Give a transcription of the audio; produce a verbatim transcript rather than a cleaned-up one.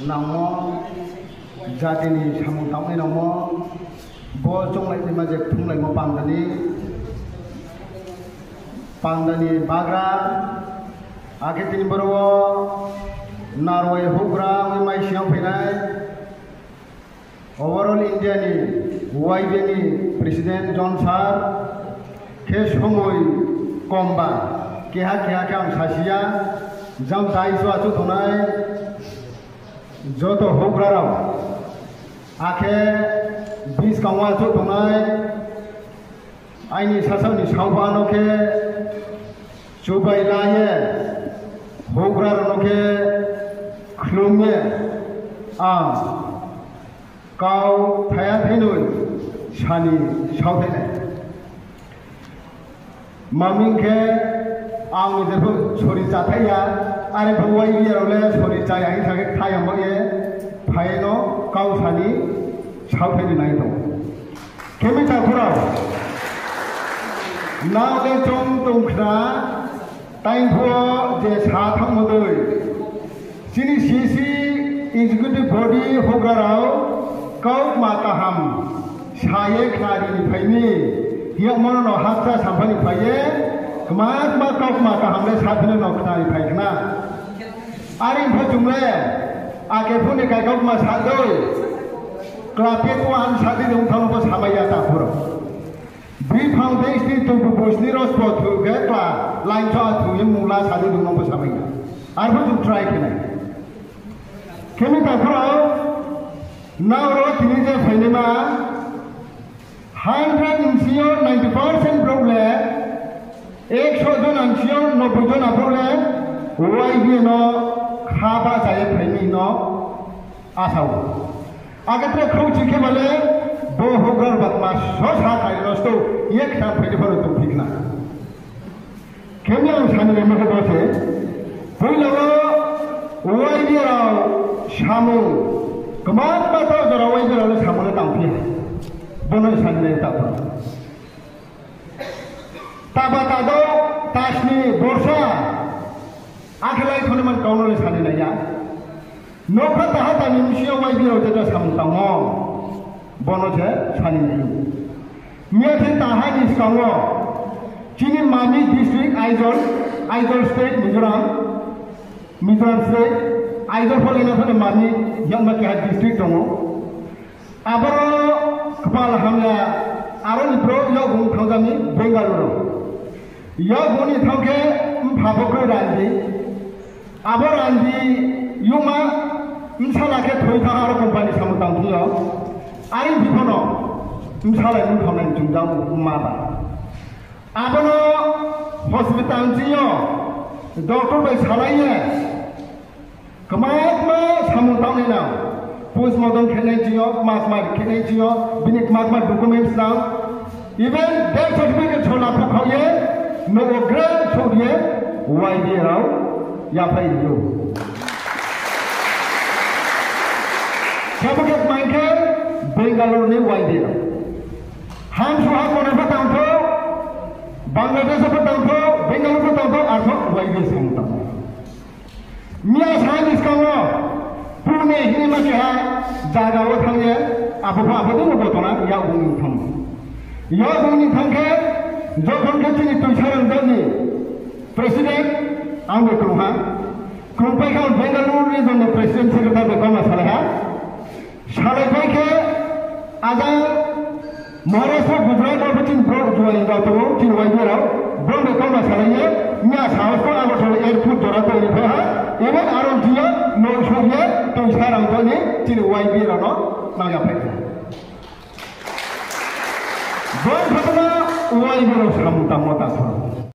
Nangmo jati ni samung tangnai nangmo, bo chonglai naima je thunglaimo panda ni, panda ni bagra, akhe tini boro wo narwai houhgra ongwi maising yo phainai, overall India ni Y B A ni President John Sir, khe somoi komba, keha keha khe ang sasi ya, jang dais wo achouh tongnai, joto houhgra rao, akhe buskang wo achouh tongnai, aini sasaoh ni saohba no khe chubai la ye, houhgra rao no khe khlum ye, ang kau thaiha thainoi sani saohthai nai. Maming khe ang ni jepho sori cháthai ya, are pho Y B A rao le sori chá ya hing sa khe thayang bo ye, phai no kau sani saohthai ni nai tong. Khe mi takhu rao, nrao le choung tong khna, taing pho je sa thanngmo dei, chini C C executive body houhgra rao kaukma kaham sa ye khnari ni phai mi, hiyagmo no hakcha sampha ni phai ye, kma kma kaukma kaham le saphino no khnari phai khna. Are pho chung le, ake phu ni kai kaukma sa dei, kla pet wo ang sa di nung thang pho samai ya takhu rao. Bri phang dei sni tubu bu sni ro spo thu khe kla line so a thu ye mung la sa di nung pho samai ya. Arphuh chung try khe nai. Khe mi takhu rao, nrao ro tini je phainaima, hundred ni bsing yo ninety percent brouh le, ekso jona ni bsing yo nobboi jona brouh le, Y B A no kha bahcha ye phai mi no asa ou. Akhe tre khrouhchi khe ba le, bo houhgra rao ba tma so sa khai no sto, ye khna phai di pho no tongphi khna. Khe mi ang sani naimo khe bo se, poila wo Y B A rao samung, kma kma taoh jora Y B A rao le samung le tangphi ha. Bo no sani nai takhu. Taba tadou, tasni, borsa, akhe lai thani man kau no le sani nai ya. Nokha taha tani bsing yo Y B A rao jeta samung tangmo, bo no se sani nai ou. Miya khe taha ni skang wo, chini mami district Aizawl, Aizawl state, Mizoram, Mizoram state, Aizawl pho le na pho ni mami, yakma keha district tong ou. Aboro kpal hamya, aro ni brouh yakgu thanng ja mi Bengaluru. Yakgu ni thanng khe mpha pho kroi randi. Abo randi yuma bsala khe thoi thanng aro company samung tang phi yo. Are phi pho no bsala ni thanngnai chung jang ma ba. Abo no hospital ching yo doctor bai salai ye kma kma samung tangnai nang, postmortem khenai ching yo, kma kma khenai ching yo, bini kma kma documents nang, even death certificate so lakhouh khaoh ye, nouh wo gra souh ye, Y B A rao yaphai ri ou. Khe bo khe kmai khe Bangalore ni Y B A rao. Hamsu ha kone pho tang thou, Bangladesh pho tang thou, Bengaluru pho tang thou, arphuh Y B A samung tang. Miya sa ni skang wo, Pune hini ma keha zaga wo thanng ye, abo pho abo dei no bo tong na, yakgu ni thanng. Yakgu ni thanng khe, jokhon khe chini Toisarang dol ni president, ang bo krung ha. Krungpai khe ang Bengaluru region ni president secretary bai kauma salai ha. Salaipai khe, ajang Maharashtra, Gujarat rao pho chini brouh juaing rao tong ou, chini Y B A rao, brouh bai kauma salai ye, miya sahos pho Agartala airport jora tong ri phai ha, even aro ching yo nouh souh ye, Toisarang dol ni chini Y B A rao no nang yaphai kha. Brouh pho no Y B A rao samung tangmo ta sa.